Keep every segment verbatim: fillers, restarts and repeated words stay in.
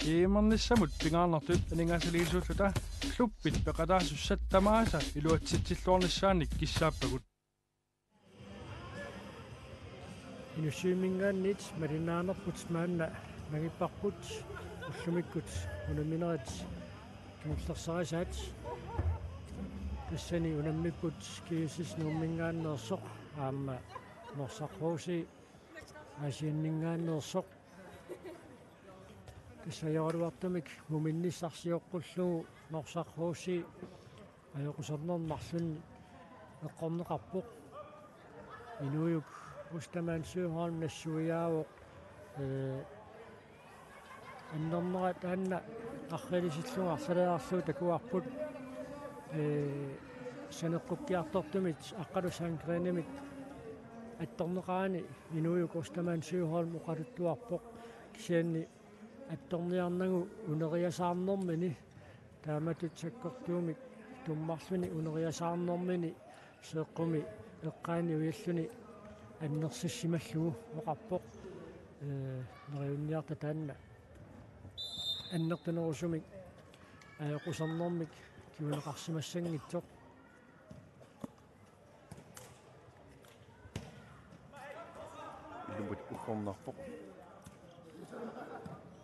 Imernissamut pingaarnertut aningaasaliisuulluta klubbit peqataasussat tamaasa iluatsitsilluarnissaannik kissaappagut. Inussivimminngaanniit malinnaanerput maanna mangipparput ullumikkut unamminerit kingullersarisaat. Tassani unammipput G S S Nuumminngaanneersoq aamma Norsaq H C Aasianninngaanneersoq. Tassa ajoraluartumik muminnissarsioqqullugu Norsaq H C ajoquserneq marlunnik eqqorneqarpoq. Inuujuk Ostermann Søholm nassuiaavoq, ee, annernera taanna arriilisillunga arlaleeqqallugu takuarput, ee, saneqqukkiartortumit Aqqalu Sandgrenimit attorneqarani Inuujuk Ostermann Søholm oqaluttuarpoq, kisianni attorniarnagu uneriasaarnermini taamatut sakkortuumik tummarluni uneriasaarnermini seeqqumi eqqaani ujalluni annersissimallugu oqarpoq, ee, neriunniarta taanna annertunerusumik ajoqusernermik kinguneqarsimassanngitsoq. Ilumut uggornarpoq.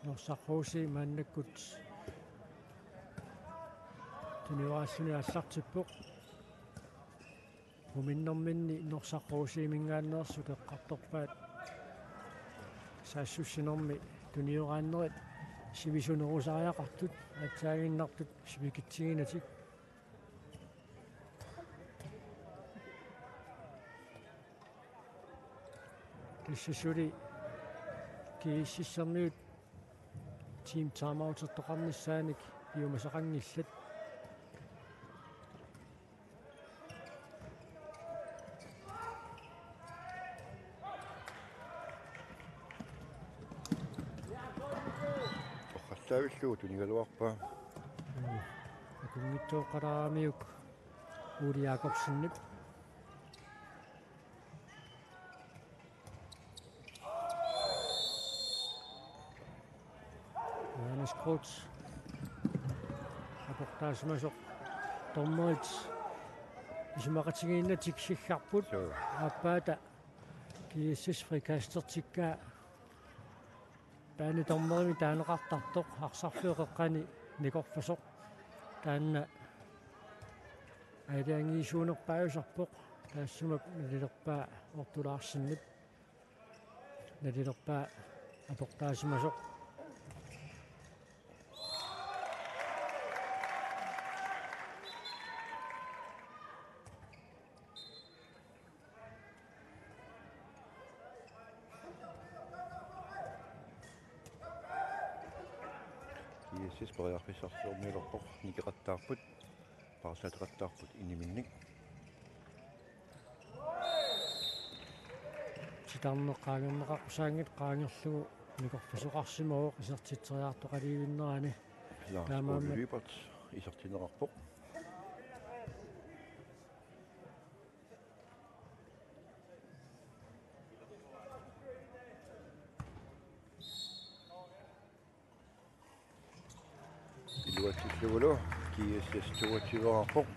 Norsaq H C maannakkut tunioraallutik aallartippoq. Muminnerminni Norsaq H C-minngaanneersut eqqartorpaat saassussinermi tunioraannerit sivisunerusariaqartut, aatsaaginnartut sivikitsiginatik. Tassa suli G S S-ermiut team timeoutertoqarnissaanik piumasaqanngillat. Oqallaavillugu tunigaluarpaa. Mm. Akunngitsoorpalaaramiuk Ole Jakobsenip. Johannes Groth. Aportaasimasoq. Dommerit isumaqatigiinnatik siggarput. Joo. Aappaata G S S frikastertikkaa. Banedommerimi taaneqartartoq arsarlueqeqqani nikorfasoq. Taanna aalajangiisuunerpaajusarpoq. Taassuma nalilerpaa Ortu Larsenip. Nalilerpaa aportaasimasoq. G S S periarfissarsiormiulerpoq, nikeqattaarput, paarsaateqattaarput iniminnik. Titarneq qaangerneqaqqusaanngitsoq qaangerlugu nikorfasoqarsimavoq isertitseriartoqalivinnerani. Lars Taamaammat Ole Lyberth isertinneqarpoq. Iluatsillugulu G S S toogtyveqarpoq.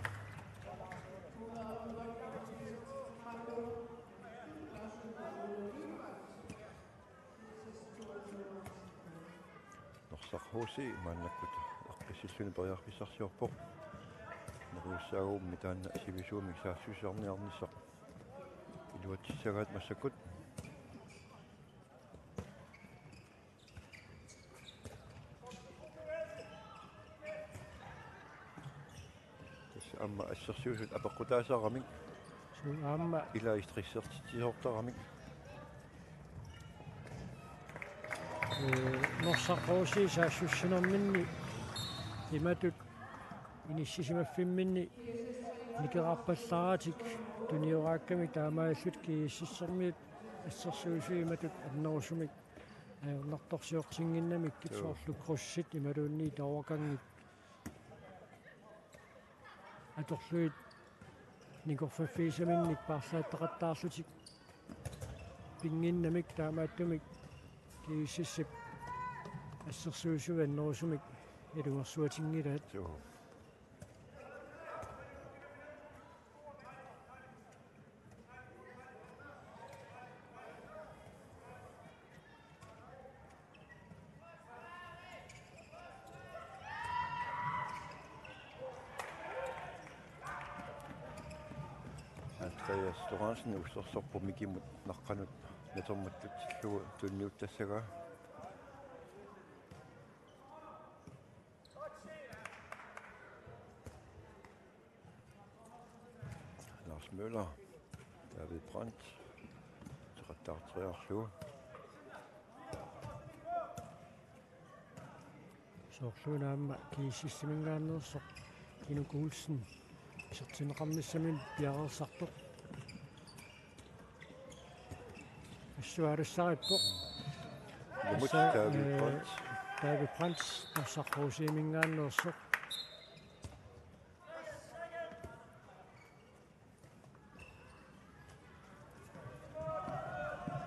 Norsaq H C maannakkut aqqissilluni periarfissarsiorpoq. Neriussaagummik taanna sivisuumik saassussisarniarnissaq iluatsissagaat massakkut. Tassa aamma assersuisut apeqqutaasaramik. Suu aamma. Ilai stressertitsisoortaramik. Ee, Norsaq H C saassussinerminni imatut inissisimaffimminni nikerarpallaaratik tunioraakkamik taamaalillutik G S S-ermiut assersuisui imatut annerusumik ajornartorsiortinnginnamikkit. Joo. Soorlu krydsit imaluunniit toorgangit atorlugit nikorfaffigisaminnik paarlaateqattaarlutik pinnginnamik taamaattumik G S S-ip assersuisui annerusumik ilungersuatinngilaat. Joo. Andreas Lorentzen ussersorpoq mikimut naqqanut natermut tutsillugu tunniuttassagaa. Lars Møller, David Brandt, seqattaarteriarlugu. Soorluuna aamma G S S-iminngaanneersoq Inuk Olsen isertinneqarnissaminut piareersartoq. Assut aalassarippoq. Ilumut. Tassa, David, eh, Brandt. David Brandt, Norsaq H C-minngaanneersoq.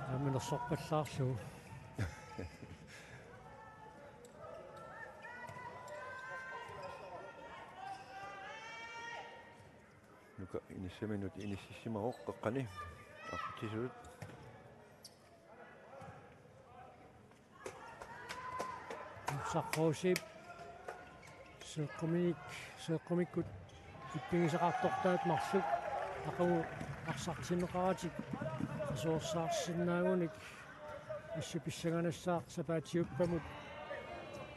Aamma nersorpallaarlugu. Nuka inissaminut inississimavoq qeqqani. Aqqutissut. Norsaq H C-p seeqquminik, seeqqumikkut ippigisaqartortaat marluk aqagu arsartinneqaratik qasuersaarsinnaagunik assut pissanganassaaq sapaatiuppamut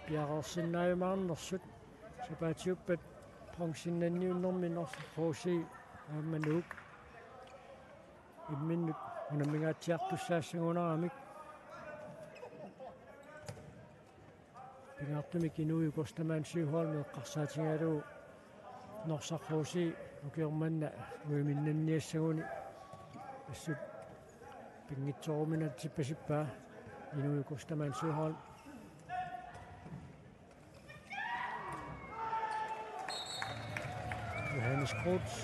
piareersinnaajumaarnersut. Sapaatiuppat bronzennanniunnermi Norsaq H C aamma Nuuk imminnut unammingaatsiartussaassagunaramik. Pingaartumik Inuit Ukosta Mandsø Holm eqqarsaatigalugu Norsaq H C ukioq manna uiminnanniassaguni assut pinngitsooruminatsippasippaa Inuit Ukosta Mandsø Holm. Johannes Groth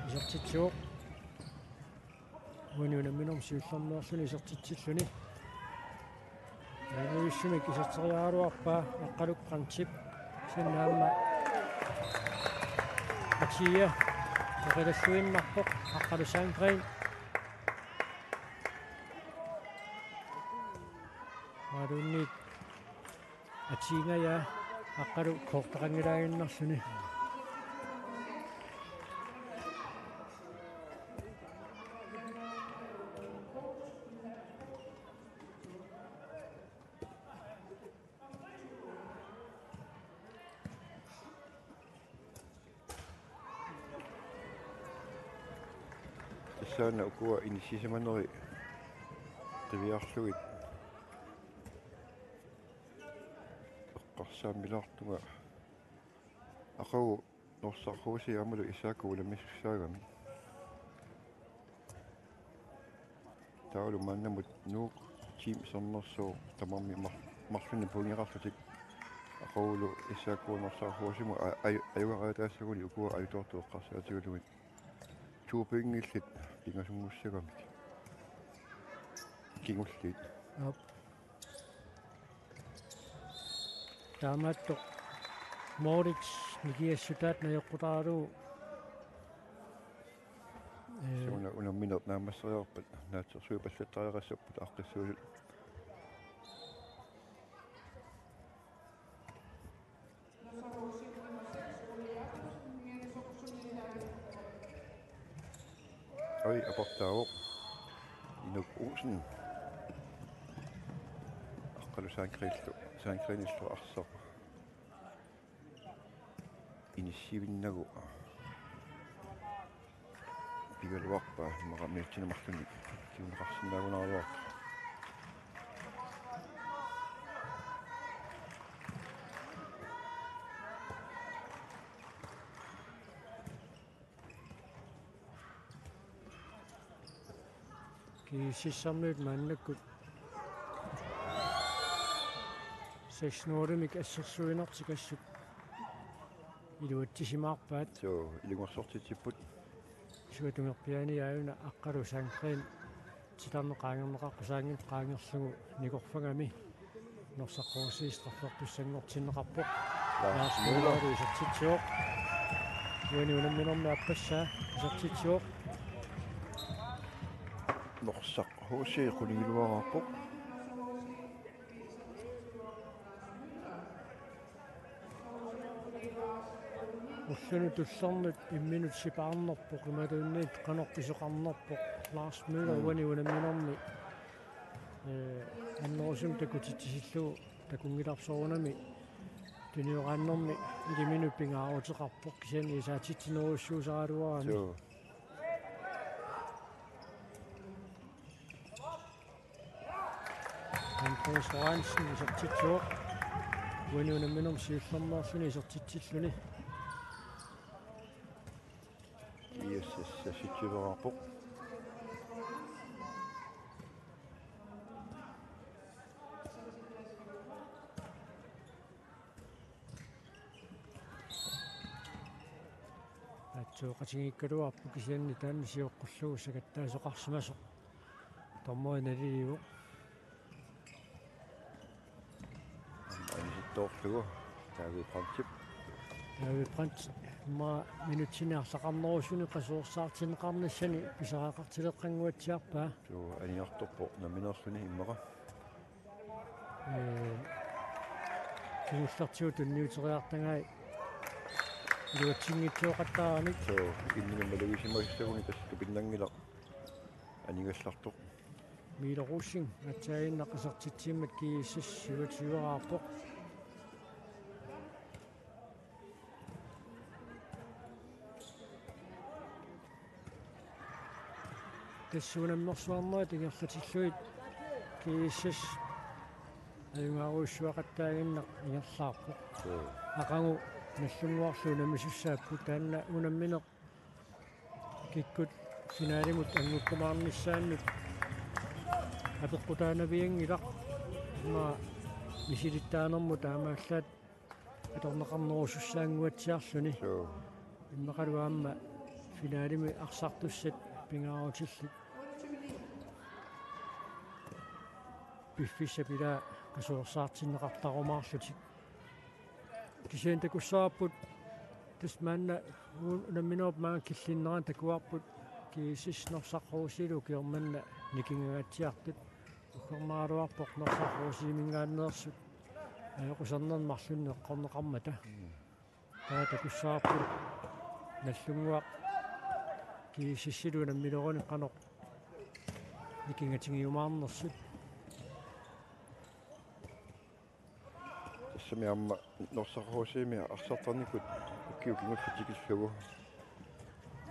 isertitsivoq. Uani unamminermi siullermeerluni isertitsilluni. Inuussumik iserteriaraluarpaa Aqqaluk Brandtip. Kisianni aamma Atia oqilalluinnarpoq Aqqalu Sandgreen. Maaluunniit Atiingaja Aqqalu koortaqanngilaaginnarluni. Tassaana ukua inissisimaneri qiviarlugit eqqarsaammilaartunga aqagu Norsaq H C aammalu S A K unammisussaagami. Taavalu maannamut Nuuk Team Sermersooq tamarmik mar-, marlunnik pointeqarlutik aqagulu S A K Norsaq H C-mut a-, aju-, ajugaqaataassaguni ukua ajutoortut eqqarsaatigulugit. To pointillit pingasunngussagamik. Kingulliit. Aap. Taamaattoq Moritz nikiassutaat najoqqutaralugu. Ee. Suna unammineq naammasseriarpat naatsorsuit pallattariaqassapput aaqqissuusut. Oj, aportaavoq. Inuk Olsen. Aqqalu Sandgreenillu, Sandgreenillu arsaq inissiivinnagu. Pigaluarpaa immaqa minutsini marlunni kinguneqarsinnaagunaraluartoq. G S S-ermiut maannakkut seks nul-imik assersuinertik assut iluatsisimaarpaat. Suu, ilungersortitsipput. Suatungerpiaani aajuna Aqqalu Sandgreen titarneq qaangerneqaqqusaanngilaq qaangerlugu nikorfagami. Norsaq H C straffertussanngortinneqarpoq. Lars Lars Møller. Møller isertitsivoq. Uani unamminermi aappassaa isertitsivoq. Norsaq H C qunigiluaraarpoq. Ulluni tullernut imminut sipaarnerpoq, imaluunniit qanoq pisoqarnerpoq. Lars Møller Mm. uani unamminermi, eh, annerusumik takutitsisillugu takunngilarput, soorunami tunioraannermi iliminut pingaaruteqarpoq, kisianni isaatitsinerujussuusaraluarami. Joo. Andreas Lorentzen isertitsivoq. Uani unamminermi siullermeerluni isertitsilluni. Yes, yes, yes, isertitsivoq. Aatsaat qatigiikkaluarpoq, kisianni taanna sioqqullugu sakattaasoqarsimasoq. Dommeri naliliivoq. Aamma inisittoorlugu David Brandtip. David Brandt immaqa minutsini arlaqarnerusuni qasuersaartinneqarnissani pisariaqartileqqannguatsiarpaa. Suu, aniartorpoq nammineerluni immaqa. Ee, kingullertigut tunniuteriartagai iluatsinngitsooqattaaramik. Suu, imminut malugisimassaguni tassa tupinnanngilaq anigallartoq. Milo Rosing aatsaannguaq isertitsimmat G S S syvogtyveraarpoq. Tassa unammersuarnerit ingerlatillugit G S S ajugaarujussuaqattaaginnaq ingerlaarpoq. Joo. Aqagu Nagdlunguarlu unammisussaapput, taanna unammineq kikkut finalimut anngukkumaarnissaannut apeqqutaanavianngilaq. Immaqa misilittaanermut taamaallaat atorneqarnerusussaannguatsiarluni. Joo. Immaqalu aamma finalimi arsartussat pingaarutillit piffissap ilaa qasuersaartinneqartarumaarlutik. Kisianni takussavarput tassa maanna u-, unamminerup maanga killinnerani takuarput G S S Norsaq H C-lu ukioq manna nikingagatsiartut. Uggornaraluarpoq Norsaq H C-minngaanneersut ajoqusernermi marlunnik eqqorneqarmata. Mm. Taava takussavarput Nagdlunguaq G S S-ilu unammineruni qanoq nikingatigiumaarnersut. Tassami aamma Norsaq H C-mi arsartarnikkut ukiut kingulliit tikillugu.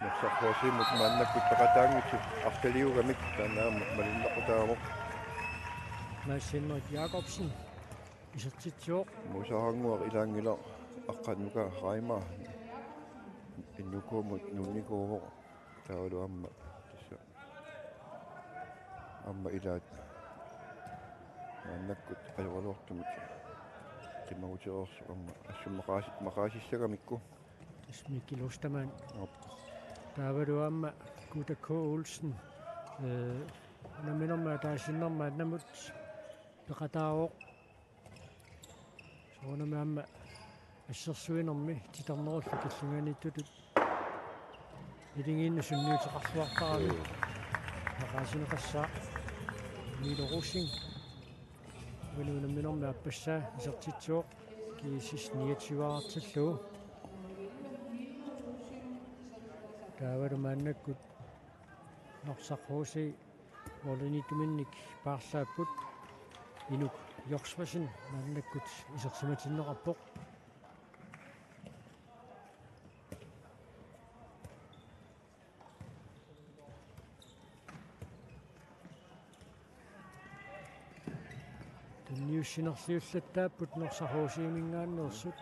Norsaq H C-mut maannakkut peqataanngitsut arsaliugamik taanna aamma malinnaaqutaavoq. Mads Henrik Jacobsen isertitsivoq. Musaarannguaq ilaanngilaq, aqqanuka Raima N K-mut nuunnikuuvoq. Taavalu aamma tassa aamma ilaat maannakkut ajoraluartumik qimagutereersoq aamma assut maqaasi-, maqaasissagamikku. Tassa Mikkel Ostermann. Aap. Taavalu aamma Guuta K. Olsen. Ee, unamminermi ataasiinnarmi maannamut peqataavoq. Soorunami aamma assersuinermi titarnerullu killinganiittutut iligiinnut sunniuteqarluartarami. Joo. Maqaasineqassaaq Milo Rosing. Uani unamminermi aappassaa isertitsivoq G S S niogtyve-artillugu. Taavalu maannakkut Norsaq H C målimiittuminnik paarlaapput. Inuk Joksvasen maannakkut isersimatinneqarpoq. Tunniussinerliullattaapput Norsaq H C-minngaanneersut.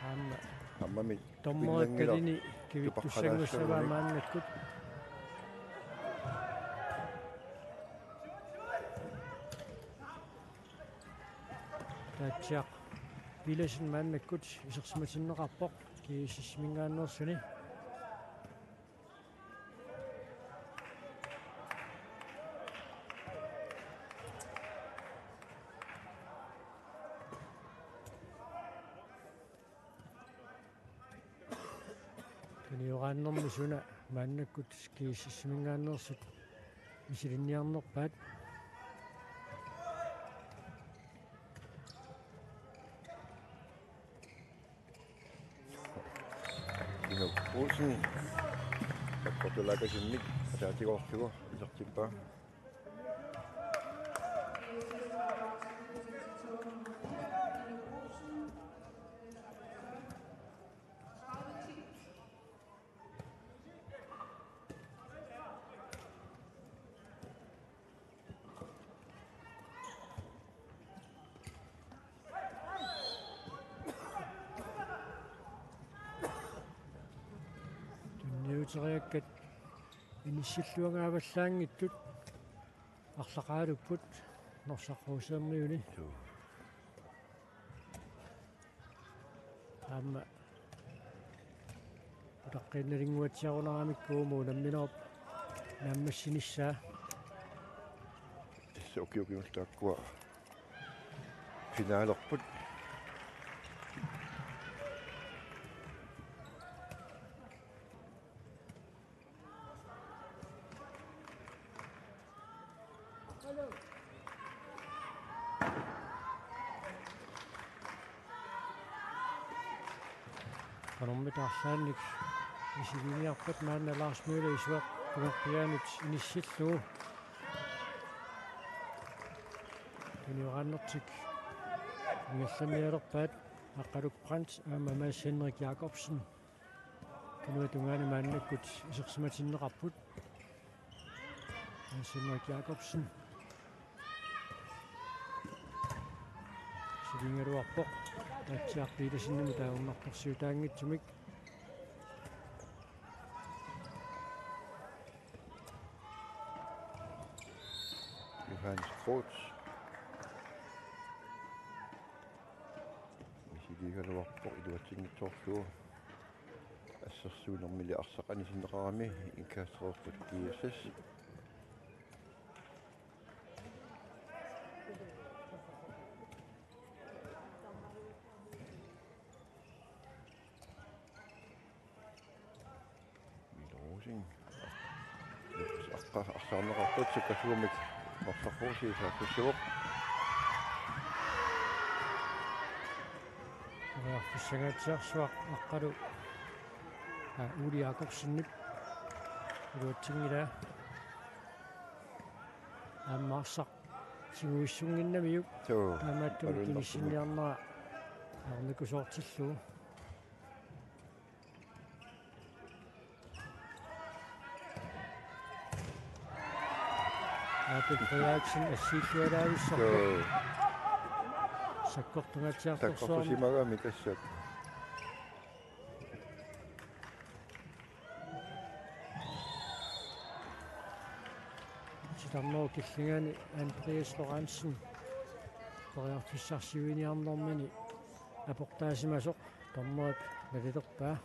Aamma aammami dommerit pinnanngilaq kalini kivittussanngussavat tupaqqalaassagunik maannakkut. Taatsiaq Villadsen maannakkut isersimatinneqarpoq G S S-iminngaanneersuni. Tunioraannermi suna maannakkut GSS-iminngaanneersut misilinniarnerpaat. Inuk Olsen. Sakkortulaakasimmik ataatigoorlugu isertippaa. Tunniuteriakkat inissilluangaavallaanngitsut arlaqaalupput Norsaq H C-miuni. Joo. Aamma utaqqiinnalinnguatsiarunaramikku uumuup unamminerup naammassinissaa. Tassa ukiukiullu taakkua finalerput. Qanormita arlaannik isiliniarpat maanna Lars Møller Isuaq pungerpiaanut inissillugu. Tunioraannertik ingerlannialerpaat Aqqaluk Brandt aamma Mads Henrik Jacobsen. Tunuata tungaanut maannakkut isersimatinneqarput. Hans Henrik Jacobsen. Silingaluarpoq. Atsiaq Petersenimut taagornartorsiutaanngitsumik. Johannes Groth. Misiligaluarpoq iluatsinngitsoorlugu. Assersuunermili arsaq anisinneqarami indkastereerput GSS. Milo Rosing. Aqqa-, arsaarneqarpoq sukkasuumik Norsaq H C saassussivoq. Periarfissangaatsiarsuaq Aqqalu, aa, Ole Jakobsenip iluatsinngilaa. Aamma arsaq tiguissunnginnamiuk. Joo. Taamaattumik alunnartumik inissinniarnera ajornakusoortillugu. Abel Frederiksen assiillualaavissarpoq. Joo. Sakkortungaatsiartorsuarmik. Sakkortusimagami tassa. Sitarnerup killingani Andreas Lorentzen periarfissarsiuiniarnermini aportaasimasoq dommerip nalilerpaa.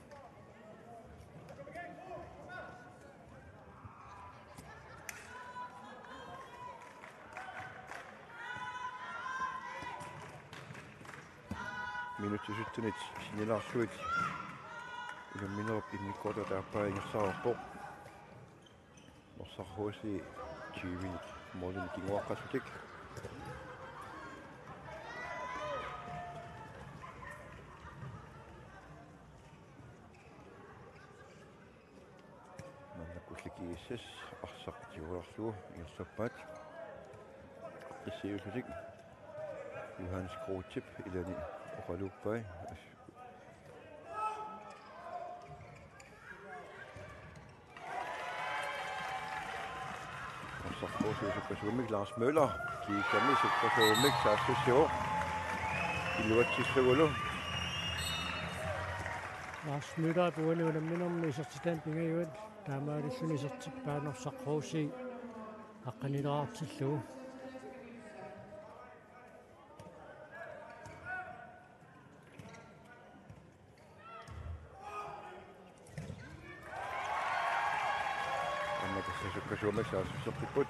Minutsit syttenit sinnilaarlugit unamminerup immikkoortuata aappaa ingerlareerpoq. Norsaq H C tyvenik målinik kinguaqqallutik. Maannakkulli GSS arsaq tiguarlugu ingerlappaat. Qissiusutik Johannes Grothip ilani oqaluuppai. Norsaq H C sukkasuumik Lars Møller. Kiisami sukkasuumik saassussivoq. Iluatsillugulu. Lars Møller puani unamminermi isertitaanut pingajuat. Taamaalilluni isertippaa Norsaq H C aqqanilaartillugu. Aamma tassa sukkasuumik saassuserpipput.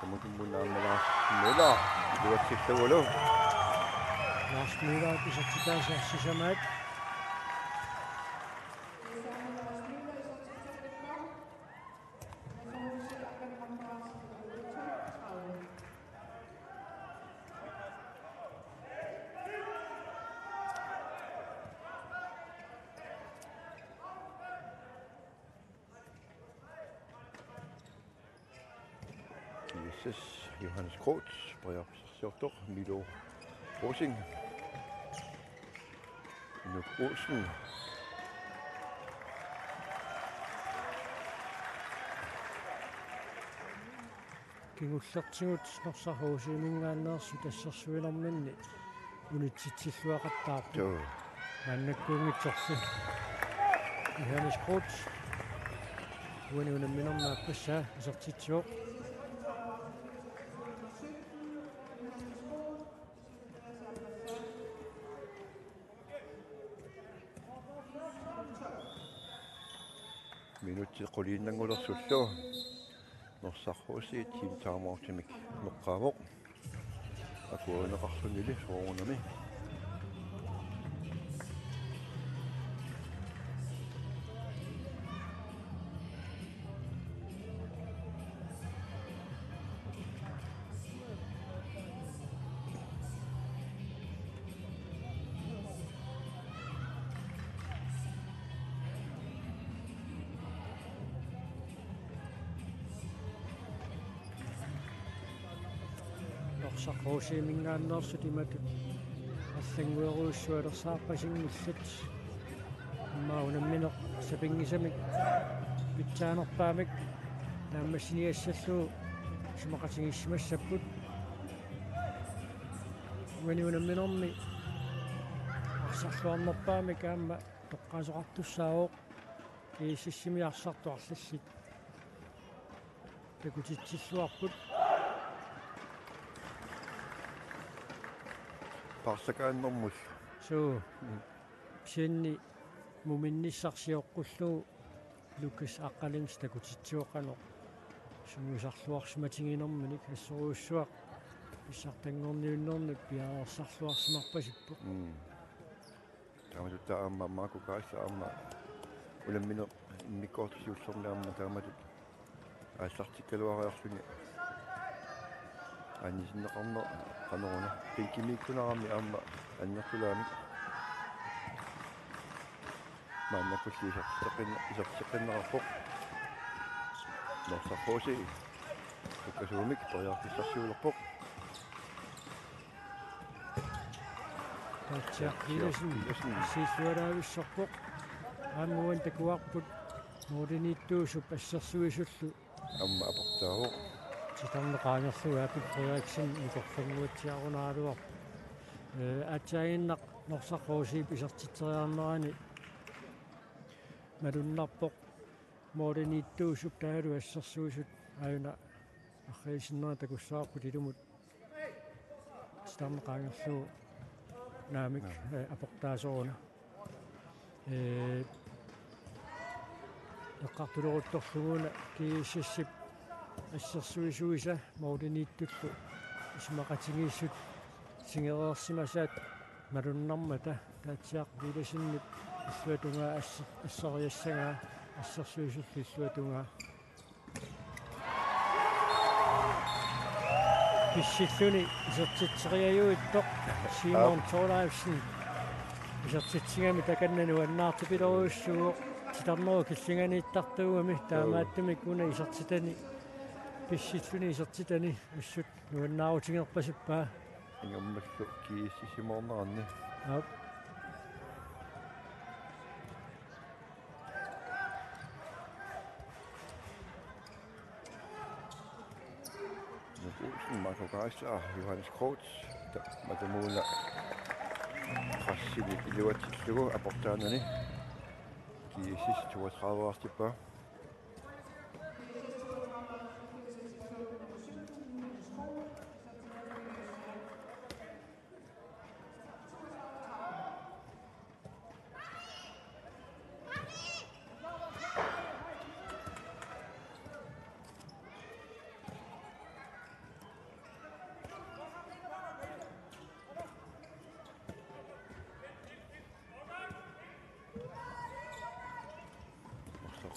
Tamakkuupput aamma Lars Møller iluatsillugulu. Lars Møller isertitaasa sisamaat. Tassa Johannes Groth, periarfissarsiortoq, Milo Rosing, Inuk Olsen. Kingullertigut Norsaq H C-minngaanneersut assersuinerminni unitsitsilluaqattaarput. Joo. Maannakkuunngitsorli Johannes Groth uani unamminermi aappassaa isertitsivoq. Minutsit quliinnanngulersullu Norsaq H C team timeoutimik meqqaavoq. Akuerineqarlunilu soorunami. Norsaq H C-minngaanneersut imatut allannguerujussualersaarpasinngillat. Immaqa unammineq sapinngisamik pitsaanerpaamik naammassiniassallugu isumaqatigiissimassapput. Uani unamminermi arsarluarnerpaamik aamma toqqaasoqartussaavoq G S S-imi arsartut arlallit takutitsilluarput. Paarsakaannarmut. Suu. Mm. Kisianni muminnissaq sioqqullugu Lukas Aqqalings takutitsivoq qanoq sungiusarluarsimatiginerminik, assorujussuaq pissartanngorniunnerni piareersarluarsimarpasippoq. Mm. Taamatut aamma Marco Geisler aamma unammineq immikkoortoq siullermi aamma taamatut aallartikkaluariarluni annisinneqarneq qanoruna. Bænkimiikkunarami aamma annertulaamik. Maannakkulli isertitseqqin-, isertitseqqinneqarpoq. Norsaq H C sukkasuumik periarfissarsiulerpoq. Taatsiaq Petersen. Petersen. Siisualaavissorpoq. Aamma uani takuarput målimiittuusup assersuisullu. Aamma aportaavoq. Titarneq qaangerlugu Abel Frederiksen nikorfannguatsiarunaraluarpoq. Ee, aatsaaginnaq Norsaq H C-p isertitseriarnerani malunnarpoq. Målimiittuusup taavalu assersuisut aajuna arriisinnerat takussavarput ilumut. Titarneq qaangerlugu naamik, Naamik. Ee, aportaasoruna. Ee, eqqartuleruttorlugu una G S S-ip assersuisuisa målimiittullu isumaqatigiissut singereersimasaat malunnarmata Taatsiaq Petersenip illuatungaa ass-, asseriassagaa assersuisullu illuatungaa. Pissilluni isertitseriajuittoq Simon Aap. Thorleifsen. Isertitsigami takanna nuannaartipilorujussuuvoq, titarnerup killinganiittartuugami. Joo. Taamaattumik una isertitani, pissilluni isertitani assut nuannaarutigerpasippaa. Ingammillu G S S-imoorneranni. Aap. Inuk Olsen, Marco Geisler, Johannes Groth, ta-, matumuuna pressini iluatsillugu aportaanani G S S toogtredive-artippaa.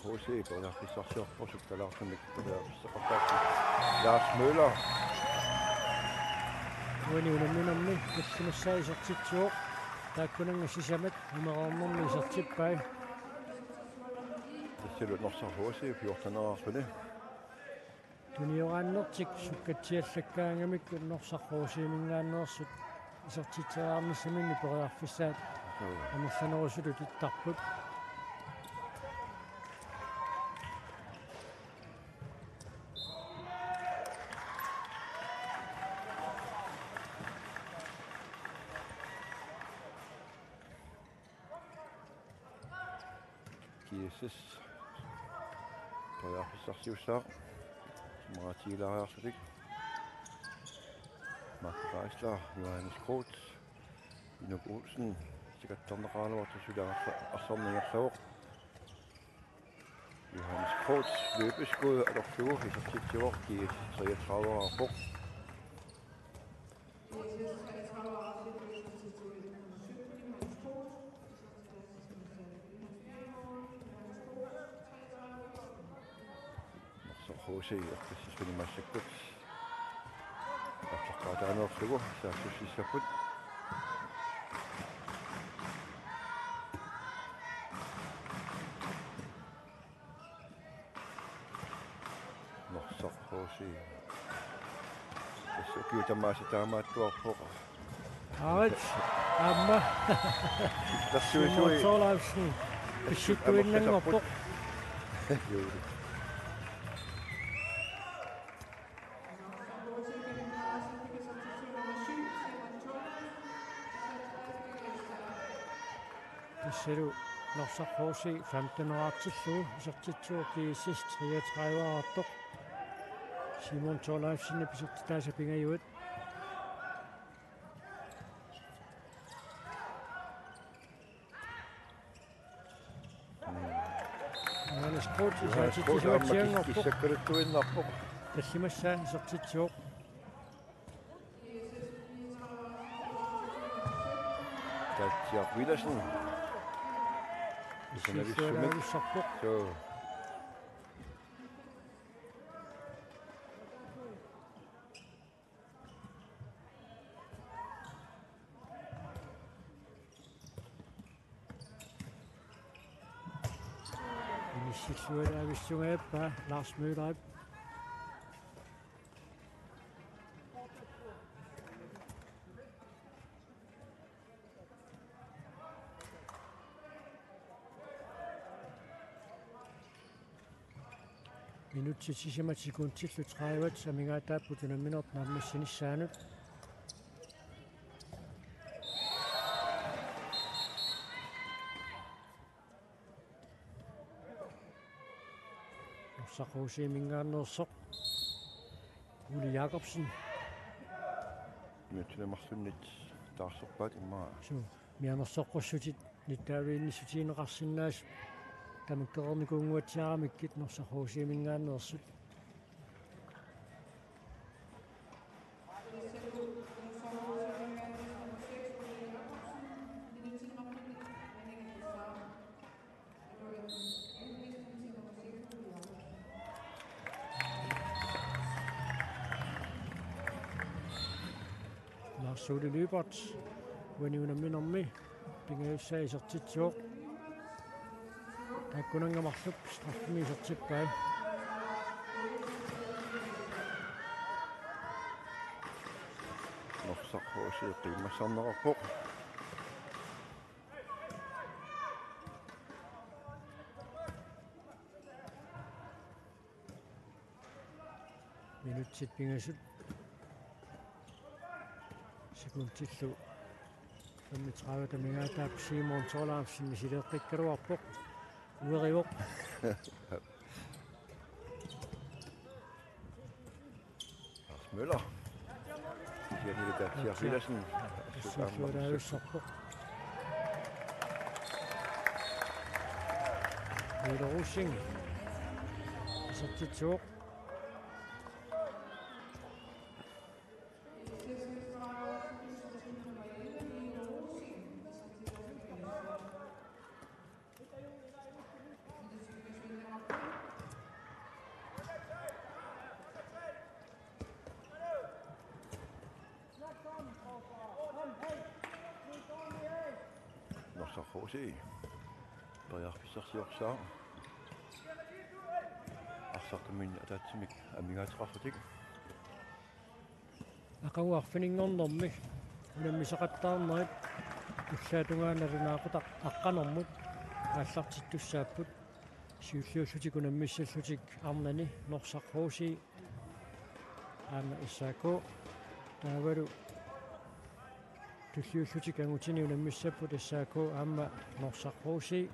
H C periarfissarsiorpoq, sukkalaartumik periarfissaqartarpoq. Lars Møller. Uani unamminermi tallimassaa isertitsivoq. Taakkunannga sisamat numeroornermi isertippai. Tassalu Norsaq H C fjorten-erarluni. Tunioraannertik sukkatsiallakkaangamik Norsaq H C-minngaanneersut isertitseriarnissaminnik periarfissaat Joo. amerlanerusutut ittarput. GSS. Periarfissarsiussaaq. Maratiilaariarlutik. Mark Geisler, Johannes Groth, Inuk Olsen, sikattarneqaraluartoq suli arsa-, arsarneq ingerlavoq. Johannes Groth, løbeskud atorlugu isertitsivoq, GSS treogtredive-erpoq. Norsaq H C eqqissisuni massakkut. Arsaqqaataaneerlugu saassussissapput. Norsaq H C. Tassa ukiut tamaasa taamaattuarpoq. Aarit, aamma. Tassuisui. Simon Thorleifsen. Pissittuinnanngorpoq. Joo. Tassalu Norsaq H C femten-erartillugu isertitsivoq, GSS treogtredive-erartoq. Simon Thorleifsenip isertitaasa pingajuat. Johannes Groth, Johannes Groth, aamma isertitsisuatsianngorpoq. Kis-, kissakkaluttuinnarpoq. Tallimassaa isertitsivoq. Tatsiaq Villadsen. Isinavissumik. Isinavissumik. Suu. Inissilluaraavissugaappa Lars Møllerip. Minutsit sisamat sekundillu tredive amigaataapput unammineq naammassinissaanut. Norsaq H C-minngaanneersoq Ole Jakobsen. Minutsini marlunnit taarserpaat immaqa. Suu, mianersoqqussutit nittaaviinnissutigineqarsinnaasut tamakkereernikuunnguatsiaramikkit Norsaq H C-minngaanneersut. Lars Ole Lyberth, uani unamminermi pingajussaa isertitsivoq. Taakkunannga marluk straffimik isertippai. Norsaq H C qiimmassarneqarpoq. Minutsit pingasut sekundillu femogtredive amigaataap Simon Thorleifsen misileeqqikkaluarpoq. Uerivoq. Lars Møller. Kisianni Tatsiaq Villadsen. Isertitsivoq. Ole Rosing. Isertitsivoq. Norsaq H C. Periarfissarsiorsaaq. Tartammiin ataatsimik amigaateqarlutik. Aqagu arfininngornermi unammisaqattaarnerit ullaap tungaanut nalunaaqutaq aqqanermut aallartittussaapput. Siulliullutik unammissallutik arnani Norsaq H C aamma S A K. Taavalu tulliullutik angutini unammissapput S A K aamma Norsaq H C.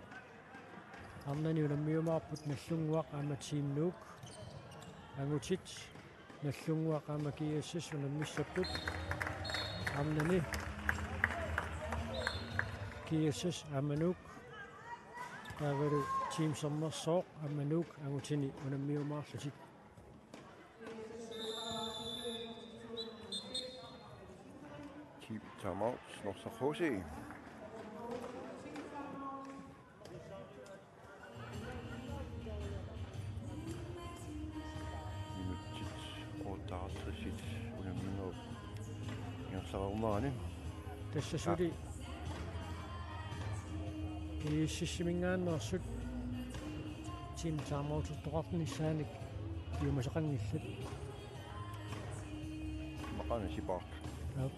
Arnani unammiumaarput Nagdlunguaq aamma Team Nuuk. Angutit Nagdlunguaq aamma G S S unammissapput. Arnani G S S aamma Nuuk. Taavalu Team Sermersooq aamma Nuuk angutini unammiumaarlutik. Team timeout, Norsaq H C. Minutsit otteoghalvtreds unamminerup ingerlareernerani. Tassa suli G S S-iminngaanneersut team timeout-ertoqarnissaanik piumasaqanngillat. Maqaana sipaarput. Aap.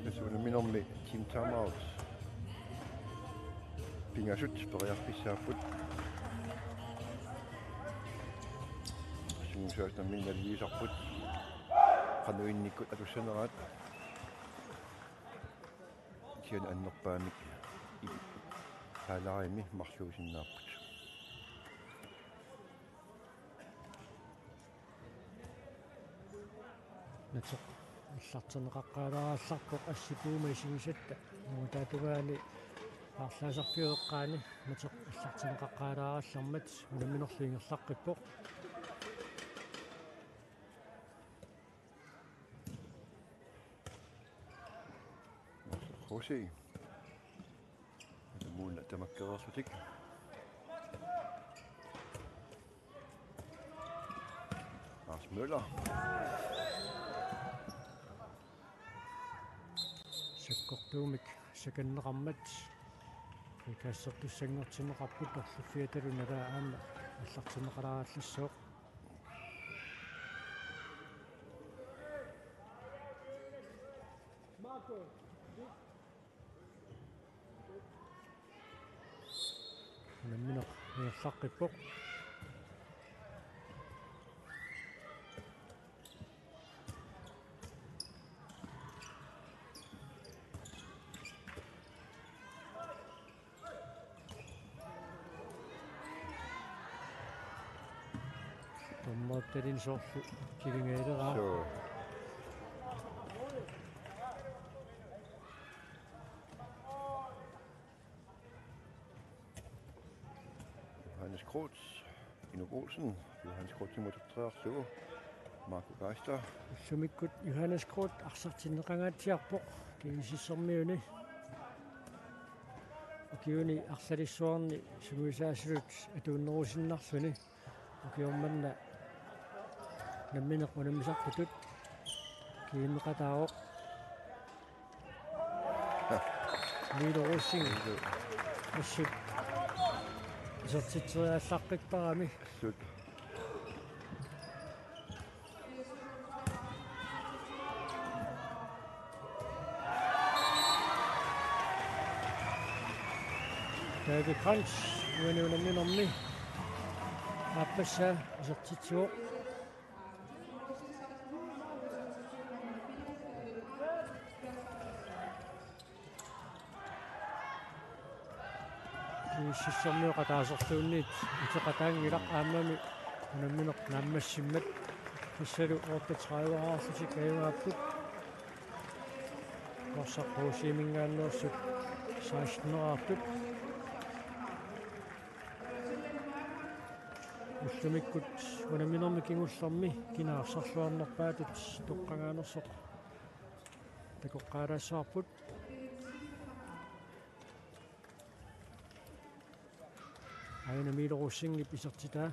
Tassa unamminermi team timeout pingasut periarfissaapput. Sungiusaasoq nammineq naligiissarput. Qanoq innikkut atussaneraat. Kisianni annerpaamik i-, taalaarimi marluusinnaapput. Natoq aallartinneqaqqaalaarallarpoq assip uuma isigisatta. Uuma taava tungaani paarlaasarfiup eqqaani Natoq aallartinneqaqqaalaarallarmat unamminerlu ingerlaqqippoq. H C. Mål tamakkereerlutik. Lars Møller. Sakkortuumik sakanneqarmat. Frikassertussanngortinneqarput orluffiatalu nalaa aamma aallartinneqalaarallassaaq. Unammineq ingerlaqqippoq. Dommerip talini soorlu kivingaaleraa. Suu. Johannes Groth, Inuk Olsen, Johannes Grothimut atortariarlugu, Marco Geister. Ullumikkut Johannes Groth arsartinneqangaatsiarpoq G S S-ermiuni. Ukiuni arlalissuarni sungiusaasullu atuunnerusinnarluni. Ukioq manna nammineq unammisaqartut kiinneqataavoq. Milo Rosing. Assut isertitseriallaqqipparami. Assut. David Frans, uani unamminermi aappassaa isertitsivoq. G S S-ermiut qataasorluunniit uteqataanngilaq aammami unammineq naammassimmat. Tassalu otteogtredive-raarlutik ajugaapput. Norsaq H C-minngaanneersut seksten-eraartut. Ullumikkut unamminermi kingullermi kina arsarluarnerpaatut toqqagaanersoq takoqqaalaassavarput. Aina Milo Rosingip isertitaa.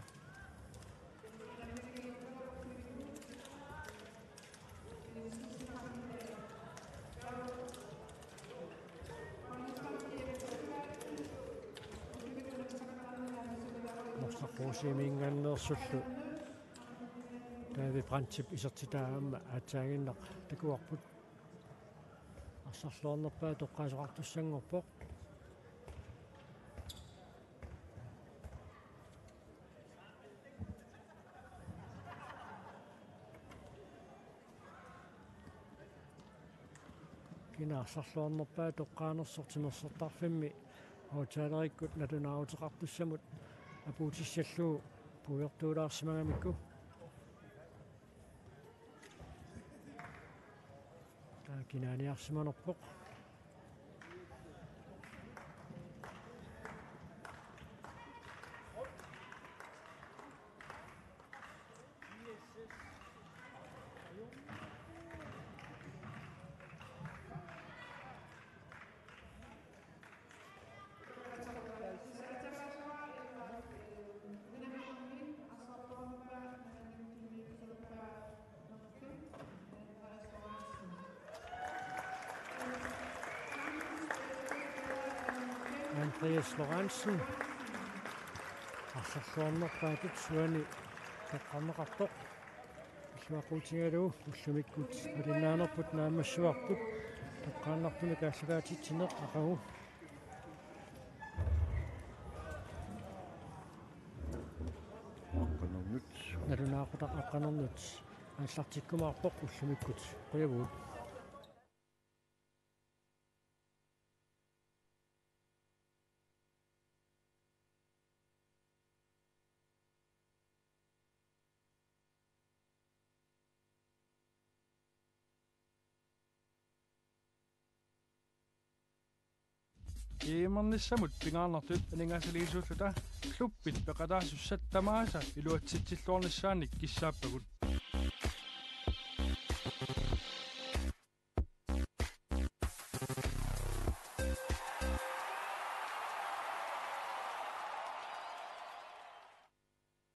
Aqqusimiingaanneersullu David Brandtip isertitaa aamma aatsaaginnaq takuarput. Arsarluarnerpaaq toqqaasoqartussanngorpoq. Kina arsarluarnerpaaq toqqaanersoq timersortarfimmi aftaalerikkut nalunaaruteqartussamut apuutissallugu puigortuulaarsimagamikku. Taava kinaaniarsimanerpoq. Andreas Lorentzen. Arsarluarnerpaatut uani toqqarneqartoq. Illuaqutigalugu ullumikkut malinnaanerput naammassivarput. Toqqaannartumik aallakaatitsineq aqagu. Aqqanernut. Nalunaaqutaq aqqanernut aallartikkumaarpoq ullumikkut. Qujavugut. G M-ernissamut pingaarnertut aningaasaliisuulluta klubbit peqataasussat tamaasa iluatsitsilluarnissaannik kissaappagut.